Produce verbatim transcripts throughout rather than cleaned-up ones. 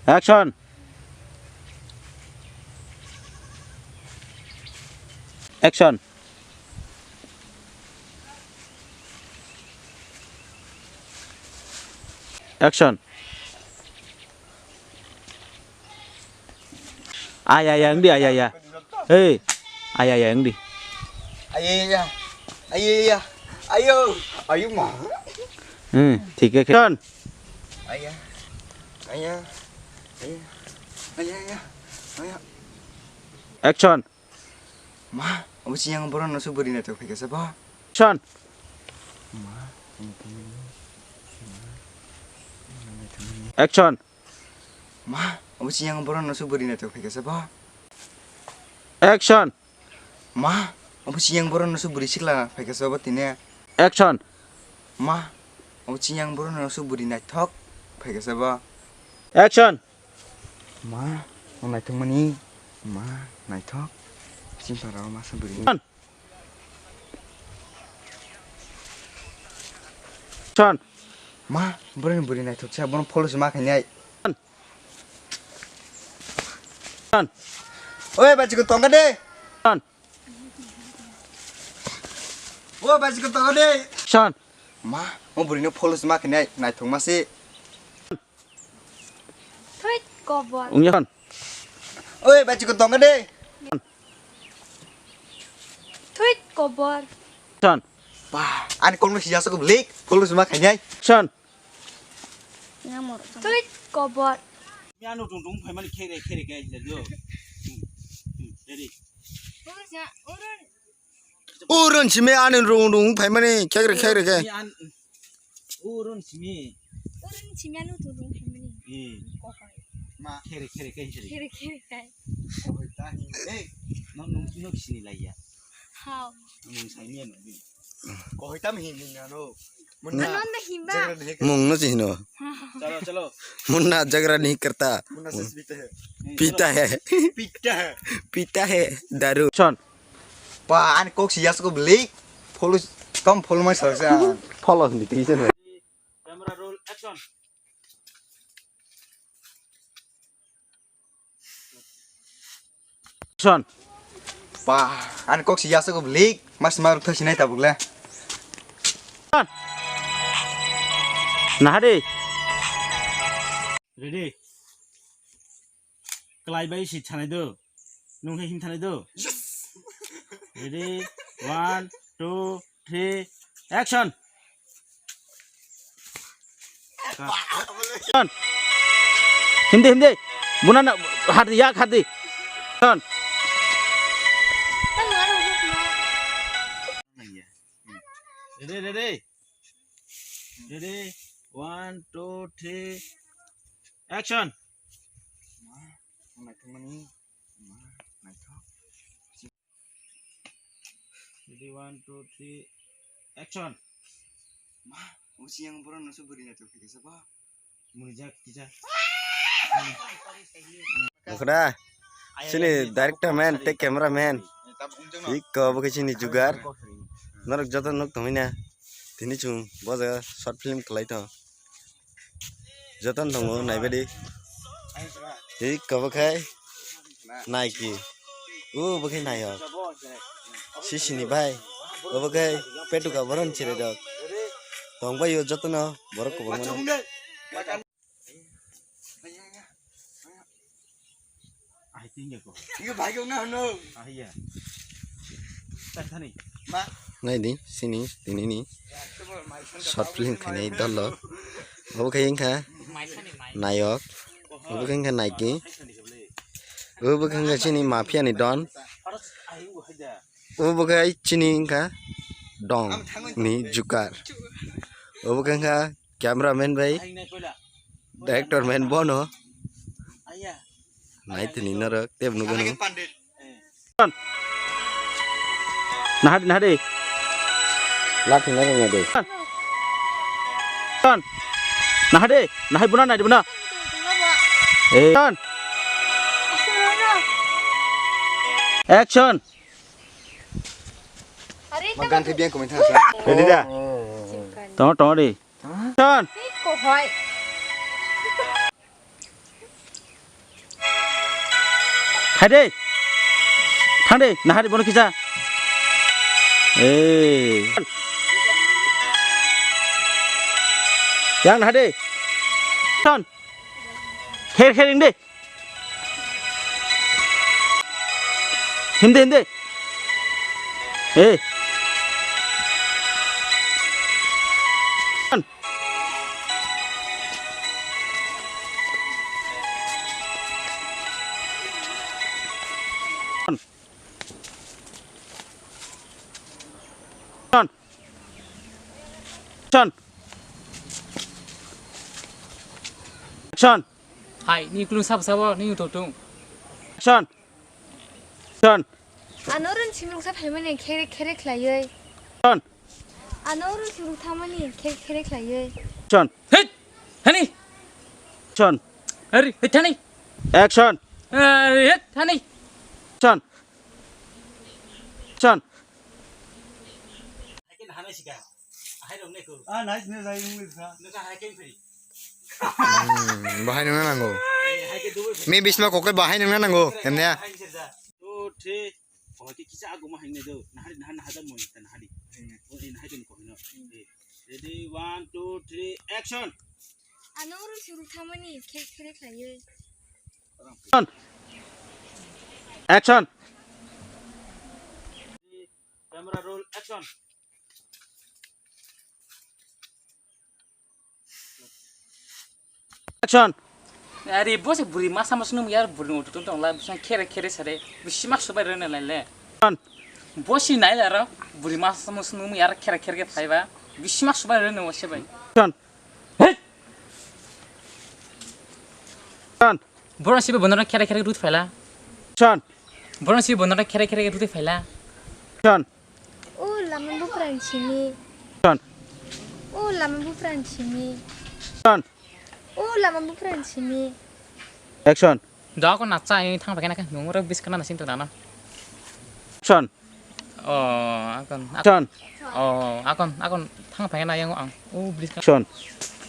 Action. Action. Action. Aya, aya, wngdi, aya, aya. Hey. Aya, aya, wngdi. Aya, aya. Aya, aya. Ayo. Ayo, ma. Hmm, thik khe. Action. Aya. Aya. Aya. Aya, aya. Aya. Action. Ma, obo chiyang borok no se bwrwi naithok phaikha se ba. Action. Ma, omo thangmani. Action. Ma, obo chiyang borok no se bwrwi naithok phaikha se ba. Action. Ma, obo chiyang borok no se bwrwi sikla phaikha se ba tini. Action. Ma, obo chiyang borok no se bwrwi naithok phaikha se ba. Action. Ma, o naithokmani, ma, naithok. Chimpangrok ma se bwrwi. Action. Ma, borokni bwrwi naithok se, bono follow se ma khainai. Action. Oi, bachikon tongkha de. Action. O bachikon tongkha de. Action. Ma, o bwrwino follow se ma khainai, naithok ma se. Thwit kobor. Wngya khan. Oi, bachikon tongkha de. Thwit kobor. Chan. Ba, ani kokno siyasa ko blik, follow se ma khainai. Chan. Thwit kobor. Ani rung rung phaimani khere khere khe hinwi do. Hmm, hmm, ready. Urun simi ani rung rung phaimani khekre khekre khe. Urun simi. Urun simi ani rung rung phaimani. Eh. Kohai. Ma. Khere khere khe hinwi. Khere khere khe. Kohai ta hin. Eh. Nok nok nok sini laiya. Hao. Mung saini ano. Kohai tam hin hin ano. Munna. Ano na himba. Mung no si hino. Chalo chalo. Munna jagra nahi karta. Munna se pita hai. Pita hai. Pita hai. Pita hai. Daru. Chan. Pa, ani kok si yas ko beli. Follow, kam follow mai sa sa. Follow ni ti sen. Camera roll action. Action. Pa, ani kok si yas ko beli. Mas maruk thasi nai tabuk le. Chan. Nahari. Ready. Kalai bai si thanai do. Nung hai him thanai do. Yes. Ready? One, two, three, action. Action. Himde, himde. Buna na, hadi, yak hadi. Action. Ready, ready. Ready? One, two, three, action! Ma, naithokmani. Ma, naithok. Ready, one, two, three, action! Ma, o siyang borok no se bwrwi naithok khe kisa ba. Mwnijak kisa. Bukhra, sini director man, tei camera man. Iko bo khe sini jugar. Norok joto nuk tongwi na. Tini chwng bo jaga short film khlai tong. Joto tongo naibaidi. Iko bo khe naiki. O bo khe nayok. Sisini bai. Obo khe petuka boron chirejak. Tongbaio jotono borok kwbangma. Ahai tingya ko. Tingya bai ko na no. Ahai ya. Tathani. Ma. Naidi sini tinini short film khainai dolo. Obo khe wngkha nayok. Obo khe wngkha naiki. Obo khe wngkha chini mafia ni don. Obo khe chini wngkha dong ni jukar. Obo khe wngkha cameraman bai, director man bono. Nai tini norok tep nugano. Nahadi, nahadi. Lak hinna rwngya de. Nahadi, nahai buna, nahadi buna. Eh. Action. Ma gan khe biyang kumui thang sa. Ready da? Tongo, tongo di. Action. Kohai. Hai de. Thang de, nahari bono kisa. Eh. Yang nahari. Ton. Kher kher ing de. Hindi, hindi. Eh. Action. Action. Action. Hai, ni kulung sabo sabo, ni utotung. Action. Action. Ano rin simruk sa phaimani khere khere khlaiwi. Action. Ano rin simruk thamani khere khere khlaiwi. Action. Hit! Hani! Action. Hari, hit hani! Action. Hari, hit hani! Action. Action. Ah, nice, nice, I will, sir. Hmm, bahai nungna nango. Mi bisma kokle bahai nungna nango, hemne? Two, three. Kohoi kisa aguma hang nai do. Nahari, nahari, nahari, mo ta nahari. O, eh, nahari, mo kohoi no. Eh, ready, one, two, three, action. Ano oro suru thamani, khe, khere khlaiwi. Action. Camera roll, action. Action. Ari bo se buri masa mas num yar buri utu tong la bisi khere khere sare bisi mak subai rene lai le. Action. Bo si nai la ro buri masa mas num yar khere khere ke phai ba bisi mak subai rene o se bai. Action. Hey! Action. Boro si bo bono khere khere rut phai la. Action. Boro si bono khere khere rut phai la. Action. O lama buphurani simi. Action. O lama buphurani simi. Action. O lama buphurani simi. Action. Do ako nacha, ang thang paikha na khe, nung oro bwskang na sing tong nana. Action. O, akon, ak-, Action. O, akon, akon thang paikha na yang ang. O, bwskang. Action.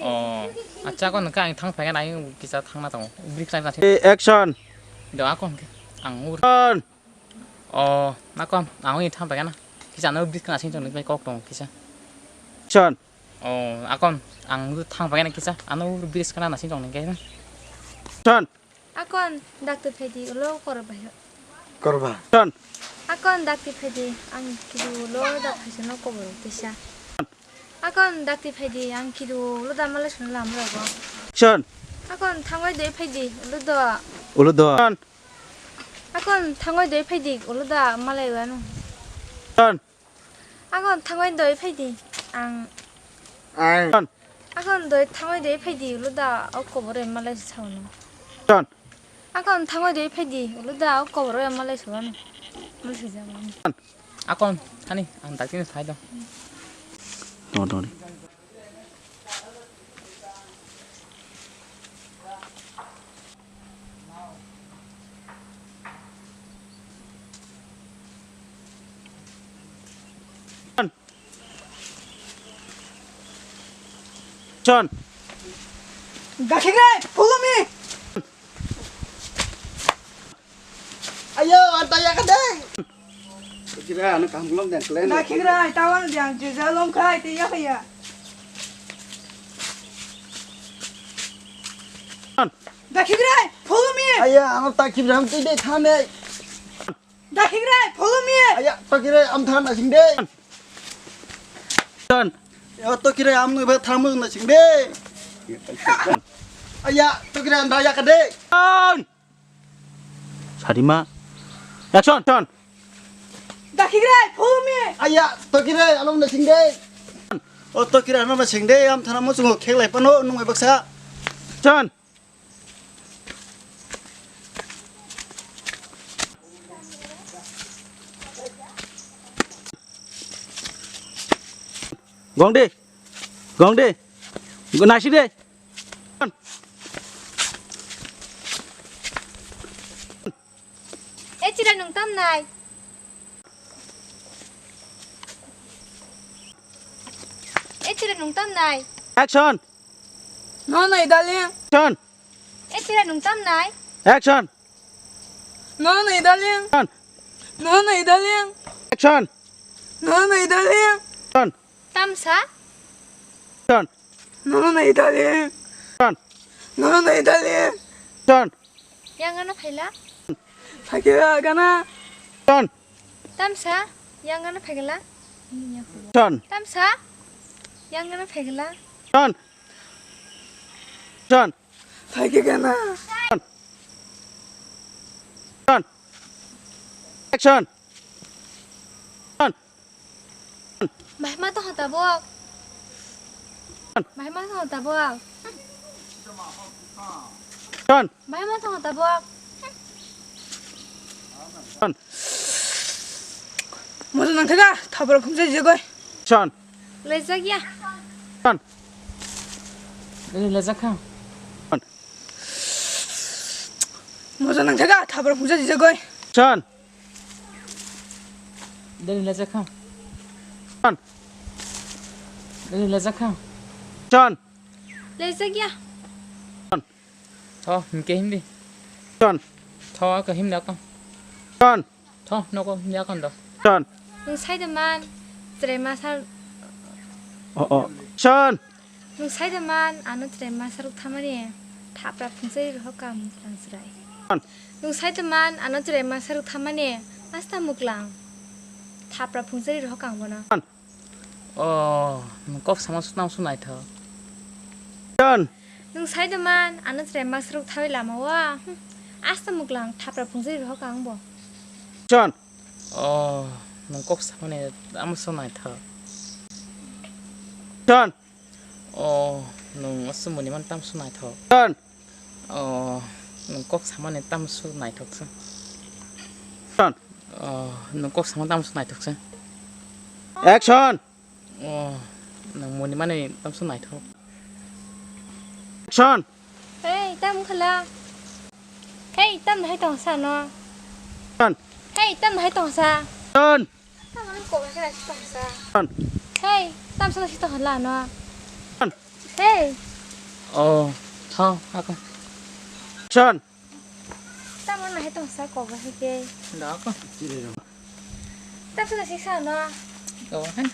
O, acha akon ka ang thang paikha na yang kisa thang na tongo. Bwskang na sing. Eh, action. Do akon khe. Ang ur. Action. O, nakon, ang ui thang paikha na. Kisa ano bridge kana sing tong bai kok tong kisa. Action. O, akon, ang ui thang paikha na kisa. Ano bridge kana na sing tong khe. Action. Akon, dakti phaidi ulo kor bai. Korba. Action. Akon, dakti phaidi ang kidu ulo dak phaisa no kobor kisa. Akon, dakti phaidi ang kidu ulo da malai sun lam rogo. Action. Akon, thangoi doi phaidi ulo do. Ulo do. Action. Akon thangoi doi phaidi ulo da malai wano. Ton. Akon thangoi doi phaidi ang. Ang. Ton. Akon doi thangoi doi phaidi ulo da o kobor malai sawano. Ton. Akon thangoi doi phaidi ulo da o kobor malai sawano. Malai sawano. Ton. Akon thani ang dakti ni phai do. Ton ton. Chon. Gakhigrai, follow me. Ayo, anta ya kadai. Kira ano kaham belum dan kalian. Gakhigrai, tawan yang jeza lom khai te ya kaya. Chon. Dakhibrai, follow me. Aya, ano takhibrai, twi dei thane. Dakhibrai, follow me. Aya, tokhirai, am thana sing dei. Ton. Yo, tokhirai, am nui ba thamu na sing dei. Aya, tokhirai, am da ya ka dei. Ton. Sarima. Action, ton. Dakhibrai, follow me. Aya, tokhirai, ano na sing dei. O tokhirai, ano na sing dei, am thana mo sungo kheklai pano, nung bai baksa. Ton. Gong de. Gong de. Nasi de. E chira nung tam nai. E chira nung tam nai. Action. No nai darling. Action. E chira nung tam nai. Action. No, no, darling. Action. No, no, darling. Action. No, no, darling. Action. Tamsa? Action. No, no, darling. Action. No, no, darling. Action. Yang gana phaila? Phaikhe gana. Action. Tamsa? Yang gana phaikala? Action. Tamsa? Yang gana phaikala? Action. Action. Phaikhe gana. Action. Action. Action. Action. Bahai ma tong tabok. Bahai ma tong tabok. Action. Bahai ma tong tabok. Action. Moja nang thega, thapra phungsa jijagoi. Action. Lejak ya. Action. Lejak kha. Action. Moja nang thega, thapra phungsa jijagoi. Action. Dani lejak kha. Action. Dani lejak kha. Action. Lejak ya. Action. Tho, himke himdi. Action. Tho, ako himdi ako. Action. Tho, noko himdi ako ndo. Action. Nwng sai de man, chwrai masa. Oh, oh. Action. Nwng sai de man, ano chwrai masa rok thamani thapra phungsa rok kang muklang chwrai. Action. Nwng sai de man, ano chwrai masa rok thamani asta muklang thapra phungsa rok kang bono. Action. Oh, nwng kok sama swnam swnam naithok. Action. Nwng sai de man, ano chwrai masa rok thawi lama o. Hmm. Asta muklang thapra phungsa rok kang bo. Action. Oh, nwng kok samani tamo swnam naithok. Action. Oh, nwng aswk muni man tamo swnam naithok. Action. Oh, nwng kok samani tamo swnam naithok se. Action. Oh, nwng kok samani tamo swnam naithok se. Action. Oh, nwng muni mani tamo swnam naithok. Action. Hey, tam khala. Hey, tam hai tong sa no. Action. Hey, tam hai tong sa. Action. Tam ano ko ba khala tong sa. Action. Hey, tam sa si tong la no. Action. Hey. Oh, tho, ako. Action. Tam ano hai tong sa ko ba hai ke. Da ako. Tam sa si sa no. Oh, hai.